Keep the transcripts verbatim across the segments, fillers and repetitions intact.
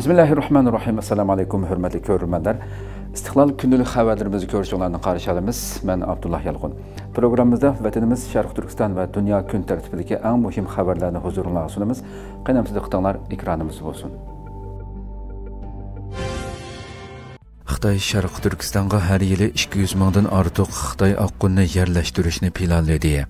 بىسمىللاھىررەھمانىررەھىم. ئەسسالامۇ ئەلەيكۇم، ھۆرمەتلىك كۆرۈرمەنلەر. ئىستىقلال كۈندىلىك خەۋەرلىرىمىزنى كۆرۈشۈڭلارنى قارشى ئالىمىز. مەن ئابدۇللا يالقۇن. پروگراممىمىزدا ۋەتىنىمىز شەرقىي تۈركىستان ۋە دۇنيا كۈن تەرتىپىدىكى ئەڭ مۇھىم خەۋەرلەرنى ھۇزۇرۇڭلارغا سۇنىمىز. قېنى ئەمدى دىققىتىڭلار ئېكرانىمىزدا بولسۇن. خىتاي شەرقىي تۈركىستانغا ھەر يىلى ئىككى يۈز مىڭدىن ئارتۇق خىتاي ئاققۇنىنى يەرلەشتۈرۈشنى پىلانلىدى.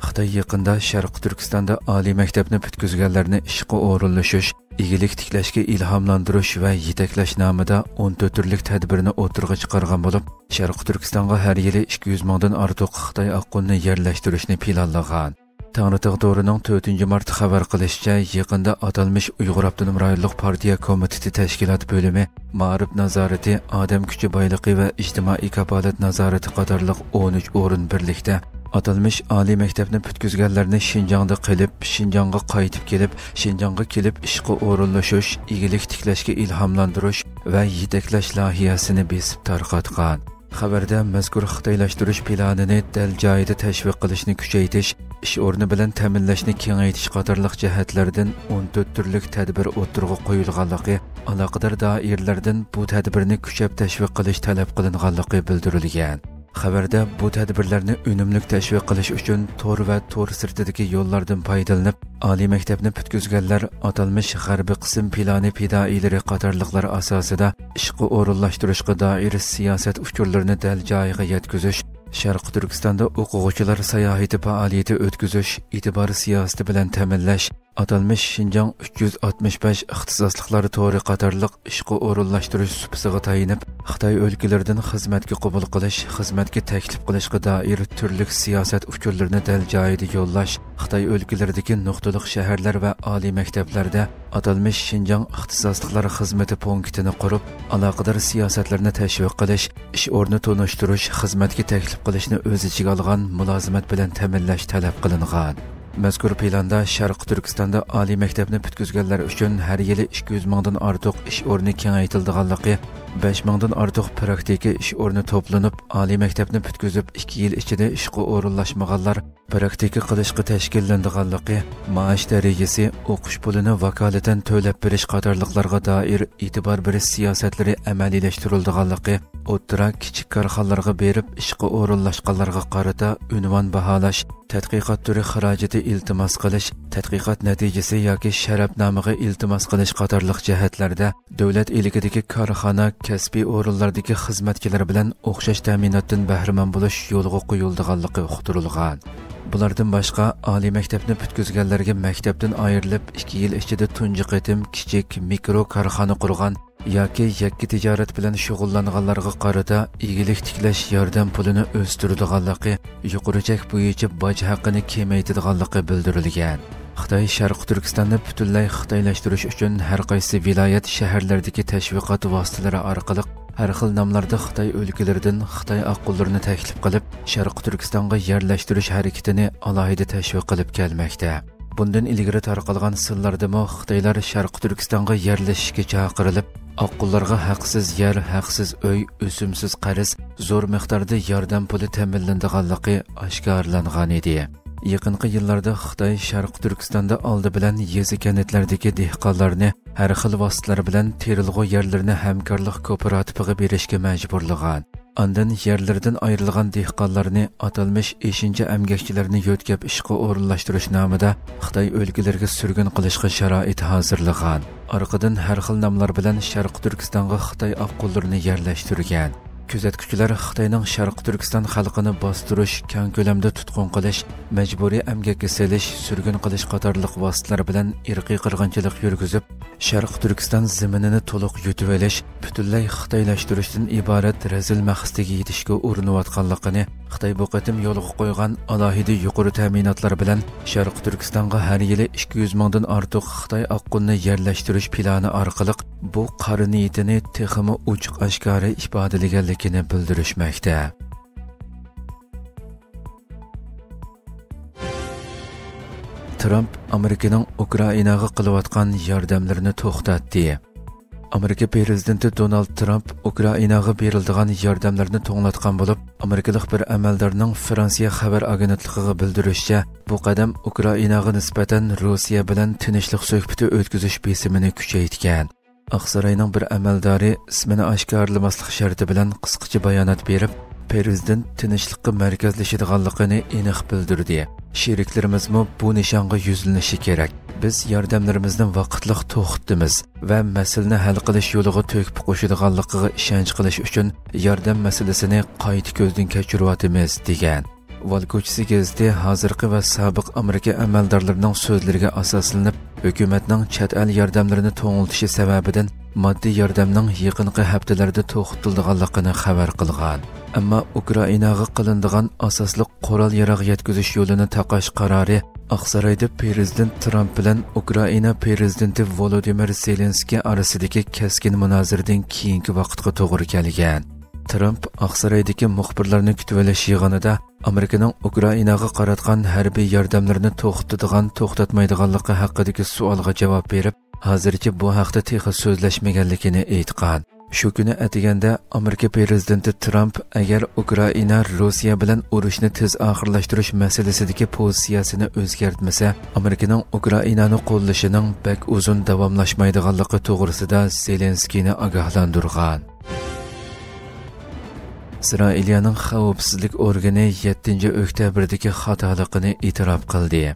خىتاي يېقىندا شەرقىي تۈركىستاندا ئالىي مەكتەپنى پۈتكۈزگەنلەرنى ئىشقا ئورۇنلىشىش، ئىگىلىك تىكلەشكە ئىلھاملاندۇرۇش ۋە يېتەكلەش نامىدا ئون تۆت تۈرلۈك تەدبىرنى ئوتتۇرىغا چىقارغان بولۇپ، شەرقىي تۈركىستانغا ھەر يىلى ئىككى يۈز مىڭدىن ئارتۇق خىتاي ئاققۇنىنى يەرلەشتۈرۈشنى پىلانلىغان. تەڭرىتاغ تورىنىڭ تۆتىنچى مارت خەۋەر قىلىشىچە، يېقىندا ئاتالمىش ئۇيغۇر ئاپتونوم رايونلۇق پارتىيە كومىتېتى تەشكىلات بۆلۈمى مائارىپ نازارىتى، ئادەم كۈچى بايلىقى ۋە ئىجتىمائىي كاپالەت نازارىتى قاتارلىق ئون ئۈچ ئورۇن بىرلىكتە ئاتالمىش ئالىي مەكتەپنى پۈتكۈزگەنلەرنى شىنجاڭدا قېلىپ، شىنجاڭغا قايتىپ كېلىپ، شىنجاڭغا كېلىپ ئىشقا ئورۇنلىشىش، ئىگىلىك تىكلەشكە ئىلھاملاندۇرۇش ۋە يېتەكلەش لايىھەسىنى بېسىپ تارقاتقان. خەۋەردە مەزكۇر خىتايلاشتۇرۇش پىلانىنى دەل جايىدا تەشۋىق قىلىشنى كۈچەيتىش، ئىش ئورنى بىلەن تەمىنلەشنى كېڭەيتىش قاتارلىق جەھەتلەردىن ئون تۆت تۈرلۈك تەدبىر ئوتتۇرىغا قويۇلغانلىقى، ئالاقىدار دائىرىلەردىن بۇ تەدبىرنى كۈچەپ تەشۋىق قىلىش تەلەپ قىلىنغانلىقى بىلدۈرۈلگەن. خەۋەردە بۇ تەدبىرلەرنى ئۈنۈملۈك تەشۋىق قىلىش ئۈچۈن تور ۋە تور سىرتىدىكى يوللاردىن پايدىلىنىپ، ئالىي مەكتەپنى پۈتكۈزگەنلەر ئاتالمىش غەربىي قىسىم پىلانى پىدائىيلىرى قاتارلىقلار ئاساسىدا ئىشقا ئورۇنلاشتۇرۇشقا دائىر سىياسەت ئۇچۇرلىرىنى دەل جايىغا يەتكۈزۈش، شەرقىي تۈركىستاندا ئوقۇغۇچىلار ساياھىتى پائالىيىتى ئۆتكۈزۈش، ئېتىبار سىياسىتى بىلەن تەمىنلەش، ئاتالمىش شىنجاڭ ئۈچ يۈز ئاتمىش بەش ئىختىساسلىقلار تورى قاتارلىق ئىشقا ئورۇنلاشتۇرۇش سۇپىسىغا تايىنىپ، خىتاي ئۆلكىلىرىدىن خىزمەتكە قوبۇل قىلىش، خىزمەتكە تەكلىپ قىلىشقا دائىر تۈرلۈك سىياسەت ئۇچۇرلىرىنى دەل جايىدا يوللاش، خىتاي ئۆلكىلىرىدىكى نۇقتىلىق شەھەرلەر ۋە ئالىي مەكتەپلەردە ئاتالمىش شىنجاڭ ئىختىساسلىقلار خىزمىتى پونكىتىنى قۇرۇپ، ئالاقىدار سىياسەتلەرنى تەشۋىق قىلىش، ئىش ئورنى تونۇشتۇرۇش، خىزمەتكە تەكلىپ قىلىشنى ئۆز ئىچىگە ئالغان مۇلازىمەت بىلەن تەمىنلەش تەلەپ قىلىنغان. مەزكۇر پىلاندا شەرقىي تۈركىستاندا ئالىي مەكتەپنى پۈتكۈزگەنلەر ئۈچۈن ھەر يىلى ئىككى يۈز مىڭدىن ئارتۇق ئىش ئورنى كېڭەيتىلىدىغانلىقى، بەش مىڭدىن ئارتۇق پراكتىكا ئىش ئورنى توپلىنىپ، ئالىي مەكتەپنى پۈتكۈزۈپ ئىككى يىل ئىچىدە ئىشقا ئورۇنلاشمىغانلار پراكتىكا قىلىشقا تەشكىللىنىدىغانلىقى، مائاش دەرىجىسى، ئوقۇش پۇلىنى ۋاكالىتەن تۆلەپ بېرىش قاتارلىقلارغا دائىر ئېتىبار بېرىش سىياسەتلىرى ئەمەلىيلەشتۈرۈلىدىغانلىقى، ئوتتۇرا، كىچىك كارخانىلارغا بېرىپ ئىشقا ئورۇنلاشقانلارغا قارىتا ئۇنۋان باھالاش، تەتقىقات تۈرى خىراجىتى ئىلتىماس قىلىش، تەتقىقات نەتىجىسى ياكى شەرەپنامىغا ئىلتىماس قىلىش قاتارلىق جەھەتلەردە دۆلەت ئىلكىدىكى كارخانا، كەسپىي ئورۇنلاردىكى خىزمەتچىلەر بىلەن ئوخشاش تەمىناتتىن بەھرىمەن بولۇش يولغا قويۇلىدىغانلىقى ئۇقتۇرۇلغان. بۇلاردىن باشقا، ئالىي مەكتەپنى پۈتكۈزگەنلەرگە مەكتەپتىن ئايرىلىپ، ئىككى يىل ئىچىدە تۇنجى قېتىم كىچىك، مىكرو كارخانا قۇرغان ياكى يەككە تىجارەت بىلەن شۇغۇللانغانلارغا قارىتا ئىگىلىك تىكلەش ياردەم پۇلىنى ئۆستۈرىدىغانلىقى، يۇقىرى چەك بويىچە باج ھەققىنى كېمەيتىدىغانلىقى بىلدۈرۈلگەن. خىتاي شەرقىي تۈركىستاننى پۈتۈنلەي خىتايلاشتۇرۇش ئۈچۈن ھەر قايسى ۋىلايەت، شەھەرلەردىكى تەشۋىقات ۋاسىتىلىرى ئارقىلىق ھەر خىل ناملاردا خىتاي ئۆلكىلىرىدىن خىتاي ئاققۇنلىرىنى تەكلىپ قىلىپ، شەرقىي تۈركىستانغا يەرلەشتۈرۈش ھەرىكىتىنى ئالاھىدە تەشۋىق قىلىپ كەلمەكتە. بۇندىن ئىلگىرى تارقالغان سانلاردىمۇ خىتايلار شەرقىي تۈركىستانغا يەرلىشىشكە چاقىرىلىپ، ئاققۇنلارغا ھەقسىز يەر، ھەقسىز ئۆي، ئۆسۈمسىز قەرز، زور مىقداردا ياردەم پۇلى تەمىنلىنىدىغانلىقى ئاشكارىلانغان ئىدى. يېقىنقى يىللاردا خىتاي شەرقىي تۈركىستاندا ئالدى بىلەن يېزا، كەنتلەردىكى دېھقانلارنى ھەر خىل ۋاسىتىلەر بىلەن تېرىلغۇ يەرلىرىنى ھەمكارلىق كوپىراتىپىغا بېرىشكە مەجبۇرلىغان. ئاندىن يەرلىرىدىن ئايرىلغان دېھقانلارنى ئاتالمىش ئېشىنچا ئەمگەكچىلەرنى يۆتكەپ ئىشقا ئورۇنلاشتۇرۇش نامىدا خىتاي ئۆلكىلىرىگە سۈرگۈن قىلىشقا شارائىت ھازىرلىغان. ئارقىدىن ھەر خىل ناملار بىلەن شەرقىي تۈركىستانغا خىتاي ئاققۇنلىرىنى يەرلەشتۈرگەن. كۆزەتكۈچىلەر خىتاينىڭ شەرقىي تۈركىستان خەلقىنى باستۇرۇش، كەڭ كۆلەمدە تۇتقۇن قىلىش، مەجبۇرىي ئەمگەككە سېلىش، سۈرگۈن قىلىش قاتارلىق ۋاسىتىلەر بىلەن ئىرقىي قىرغىنچىلىق يۈرگۈزۈپ، شەرقىي تۈركىستان زېمىنىنى تولۇق يۇتۇۋېلىش، پۈتۈنلەي خىتايلاشتۇرۇشتىن ئىبارەت رەزىل مەقسىتىگە يېتىشكە ئۇرۇنۇۋاتقانلىقىنى، خىتاي بۇ قېتىم يولغا قويغان ئالاھىدە يۇقىرى تەمىناتلار بىلەن شەرقىي تۈركىستانغا ھەر يىلى ئىككى يۈز مىڭدىن ئارتۇق خىتاي ئاققۇنىنى يەرلەشتۈرۈش پىلانى ئارقىلىق بۇ قارا نىيىتىنى تېخىمۇ ئوچۇق ئاشكارا ئىپادىلىگەنلىكىنى بىلدۈرۈشمەكتە. ترامپ ئامېرىكىنىڭ ئۇكرائىناغا قىلىۋاتقان ياردەملىرىنى توختاتتى. ئامېرىكا پىرېزىدېنتى دونالد ترامپ ئۇكرائىناغا بېرىلىدىغان ياردەملەرنى توڭلاتقان بولۇپ، ئامېرىكىلىق بىر ئەمەلدارنىڭ فرانسىيە خەۋەر ئاگېنتلىقىغا بىلدۈرۈشىچە، بۇ قەدەم ئۇكرائىناغا نىسبەتەن روسىيە بىلەن تىنچلىق سۆھبىتى ئۆتكۈزۈش بېسىمىنى كۈچەيتكەن. ئاقساراينىڭ بىر ئەمەلدارى ئىسمىنى ئاشكارىلىماسلىق شەرتى بىلەن قىسقىچە بايانات بېرىپ، پىرېزىدېنت تىنچلىققا مەركەزلىشىدىغانلىقىنى ئېنىق بىلدۈردى. شېرىكلىرىمىزمۇ بۇ نىشانغا يۈزلىنىشى كېرەك. بىز ياردەملىرىمىزنى ۋاقىتلىق توختىتىمىز ۋە مەسىلىنى ھەل قىلىش يولىغا تۆھپە قوشىدىغانلىقىغا ئىشەنچ قىلىش ئۈچۈن ياردەم مەسىلىسىنى قايتا كۆزدىن كەچۈرۈۋاتىمىز، دېگەن. ۋال كوچىسى گېزىتى ھازىرقى ۋە سابىق ئامېرىكا ئەمەلدارلىرىنىڭ سۆزلىرىگە ئاساسلىنىپ، ھۆكۈمەتنىڭ چەت ئەل ياردەملىرىنى توڭلىتىشى سەۋەبىدىن ماددىي ياردەمنىڭ يېقىنقى ھەپتىلەردە توختىتىلىدىغانلىقىنى خەۋەر قىلغان. ئەمما ئۇكرائىناغا قىلىنىدىغان ئاساسلىق قورال ياراغ يەتكۈزۈش يولىنى تاقاش قارارى ئاقسارايدا پىرېزىدېنت ترامپ بىلەن ئۇكرائىنا پىرېزىدېنتى ۋولودىمىر زېلېنسكىي ئارىسىدىكى كەسكىن مۇنازىرىدىن كېيىنكى ۋاقىتقا توغرا كەلگەن. ترامپ ئاقسارايدىكى مۇخبىرلارنى كۈتۈۋېلىش يىغىنىدا ئامېرىكىنىڭ ئۇكرائىناغا قاراتقان ھەربىي ياردەملىرىنى توختىتىدىغان، توختاتمايدىغانلىقى ھەققىدىكى سوئالغا جاۋاب بېرىپ، ھازىرچە بۇ ھەقتە تېخى سۆزلەشمىگەنلىكىنى ئېيتقان. شۇ كۈنى ئەتىگەندە ئامېرىكا پىرېزىدېنتى ترامپ ئەگەر ئۇكرائىنا روسىيە بىلەن ئۇرۇشنى تېز ئاخىرلاشتۇرۇش مەسىلىسىدىكى پوزىتسىيەسىنى ئۆزگەرتمىسە، ئامېرىكىنىڭ ئۇكرائىنانى قوللىشىنىڭ بەك ئۇزۇن داۋاملاشمايدىغانلىقى توغرىسىدا زېلېنسكىينى ئاگاھلاندۇرغان. ئىسرائىلىيەنىڭ خەۋپسىزلىك ئورگىنى يەتتىنچى ئۆكتەبىردىكى خاتالىقىنى ئېتىراپ قىلدى.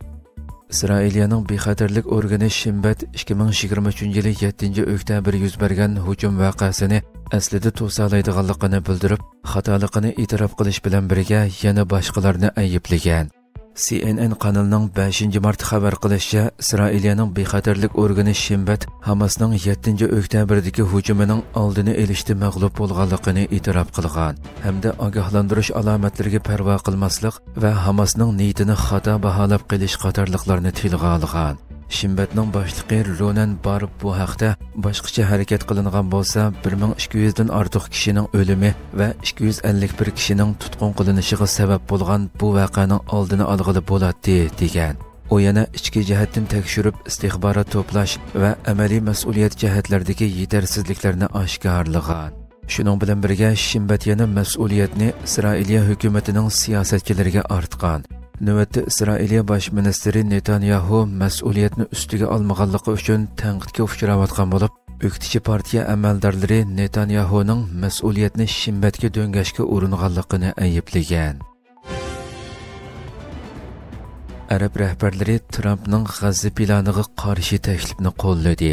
ئىسرائىلىيەنىڭ بىخەتەرلىك ئورگىنى شىن بەت ئىككى مىڭ يىگىرمە ئۈچىنچى يىلى يەتتىنچى ئۆكتەبىر يۈز بەرگەن ھۇجۇم ۋەقەسىنى ئەسلىدە توسالايدىغانلىقىنى بىلدۈرۈپ، خاتالىقىنى ئېتىراپ قىلىش بىلەن بىرگە يەنە باشقىلارنى ئەيىبلىگەن. سى ئېن ئېن قانىلىنىڭ بەشىنچى مارت خەۋەر قىلىشىچە، ئىسرائىلىيەنىڭ بىخەتەرلىك ئورگىنى شىن بەت ھاماسنىڭ يەتتىنچى ئۆكتەبىردىكى ھۇجۇمىنىڭ ئالدىنى ئېلىشتا مەغلۇپ بولغانلىقىنى ئېتىراپ قىلغان ھەمدە ئاگاھلاندۇرۇش ئالامەتلىرىگە پەرۋا قىلماسلىق ۋە ھاماسنىڭ نىيىتىنى خاتا باھالاپ قېلىش قاتارلىقلارنى تىلغا ئالغان. شىن بەتنىڭ باشلىقى رونەن بارب بۇ ھەقتە باشقىچە ھەرىكەت قىلىنغان بولسا، بىر مىڭ ئىككى يۈزدىن ئارتۇق كىشىنىڭ ئۆلۈمى ۋە ئىككى يۈز ئەللىك بىر كىشىنىڭ تۇتقۇن قىلىنىشىغا سەۋەب بولغان بۇ ۋەقەنىڭ ئالدىنى ئالغىلى بولاتتى، دېگەن. ئۇ يەنە ئىچكى جەھەتتىن تەكشۈرۈپ، ئىستىخبارات توپلاش ۋە ئەمەلىي مەسئۇلىيەت جەھەتلەردىكى يېتەرسىزلىكلەرنى ئاشكارىلىغان. شۇنىڭ بىلەن بىرگە، شىن بەت يەنە مەسئۇلىيەتنى ئىسرائىلىيە ھۆكۈمىتىنىڭ سىياسەتچىلىرىگە ئارتقان. نۆۋەتتە ئىسرائىلىيە باش مىنىستىرى نېتانياھۇ مەسئۇلىيەتنى ئۈستىگە ئالمىغانلىقى ئۈچۈن تەنقىدكە ئۇچراۋاتقان بولۇپ، ئۆكتىچى پارتىيە ئەمەلدارلىرى نېتانياھۇنىڭ مەسئۇلىيەتنى شىن بەتكە دۆڭگەشكە ئۇرۇنغانلىقىنى ئەيىبلىگەن. ئەرەب رەھبەرلىرى ترامپنىڭ غەززە پىلانىغا قارشى تەكلىپنى قوللىدى.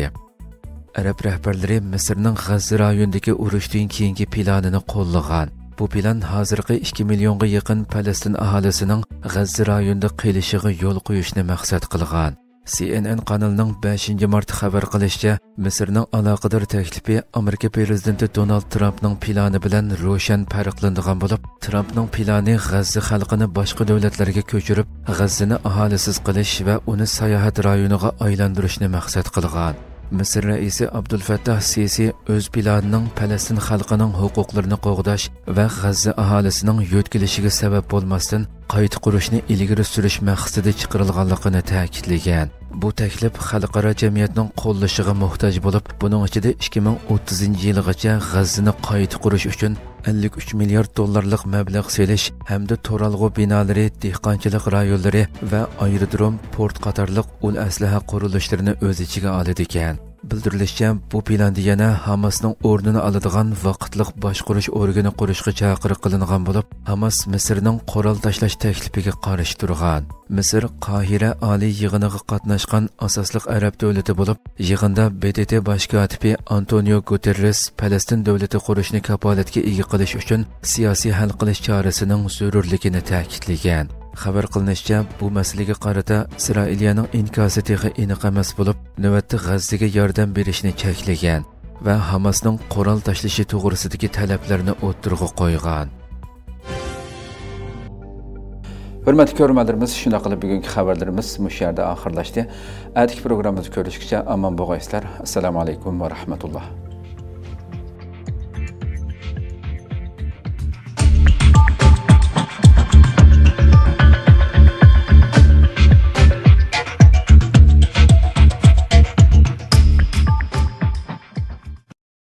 ئەرەب رەھبەرلىرى مىسىرنىڭ غەززە رايونىدىكى ئۇرۇشتىن كېيىنكى پىلانىنى قوللىغان. بۇ پىلان ھازىرقى ئىككى مىليونغا يېقىن پەلەستىن ئاھالىسىنىڭ غەززە رايونىدا قېلىشىغا يول قويۇشنى مەقسەت قىلغان. سى ئېن ئېن قانىلىنىڭ بەشىنچى مارتتا خەۋەر قىلىشىچە، مىسىرنىڭ ئالاقىدار تەكلىپى ئامېرىكا پىرېزىدېنتى دونالد ترامپنىڭ پىلانى بىلەن روشەن پەرقلىنىدىغان بولۇپ، ترامپنىڭ پىلانى غەززە خەلقىنى باشقا دۆلەتلەرگە كۆچۈرۈپ، غەززىنى ئاھالىسىز قىلىش ۋە ئۇنى ساياھەت رايونىغا ئايلاندۇرۇشنى مەقسەت قىلغان. مىسىر رەئىسى ئابدۇلفەتتاھ سىسى ئۆز پىلانىنىڭ پەلەستىن خەلقىنىڭ ھوقۇقلىرىنى قوغداش ۋە غەززە ئاھالىسىنىڭ يۆتكىلىشىگە سەۋەب بولماستىن، قايتا قۇرۇشنى ئىلگىرى سۈرۈش مەقسىتىدە چىقىرىلغانلىقىنى تەكىتلىگەن. بۇ تەكلىپ خەلقئارا جەمئىيەتنىڭ قوللىشىغا موھتاج بولۇپ، بۇنىڭ ئىچىدە ئىككى مىڭ ئوتتۇزىنچى يىلغىچە غەززىنى قايتا قۇرۇش ئۈچۈن ئەللىك ئۈچ مىليارد دوللارلىق مەبلەغ سېلىش ھەمدە تۇرالغۇ بىنالىرى، دېھقانچىلىق رايونلىرى ۋە ئايرودروم، پورت قاتارلىق ئۇل ئەسلىھە قۇرۇلۇشلىرىنى ئۆز ئىچىگە ئالىدىكەن. بىلدۈرۈلۈشىچە، بۇ پىلاندا يەنە ھاماسنىڭ ئورنىنى ئالىدىغان ۋاقىتلىق باشقۇرۇش ئورگىنى قۇرۇشقا چاقىرىق قىلىنغان بولۇپ، ھاماس مىسىرنىڭ قورال تاشلاش تەكلىپىگە قارشى تۇرغان. مىسىر قاھىرە ئالىي يىغىنىغا قاتناشقان ئاساسلىق ئەرەب دۆلىتى بولۇپ، يىغىندا ب د ت باش كاتىپى ئانتونىيو گۇتېررېس پەلەستىن دۆلىتى قۇرۇشنى كاپالەتكە ئىگە قىلىش ئۈچۈن سىياسىي ھەل قىلىش چارىسىنىڭ زۆرۈرلۈكىنى تەكىتلىگەن. خەۋەر قىلىنىشىچە، بۇ مەسىلىگە قارىتا ئىسرائىلىيەنىڭ ئىنكاسى تېخى ئېنىق ئەمەس بولۇپ، نۆۋەتتە غەززىگە ياردەم بېرىشنى چەكلىگەن ۋە ھاماسنىڭ قورال تاشلىشى توغرىسىدىكى تەلەپلەرنى ئوتتۇرىغا قويغان. ھۆرمەتلىك كۆرۈرمەنلىرىمىز، شۇنداق قىلىپ بۈگۈنكى خەۋەرلىرىمىز مۇشۇ يەردە ئاخىرلاشتى. ئەتىكى پروگراممىمىزدا كۆرۈشكىچە ئامان بولغايسىلەر. ئەسسالامۇ ئەلەيكۇم ۋە رەھمەتۇللا.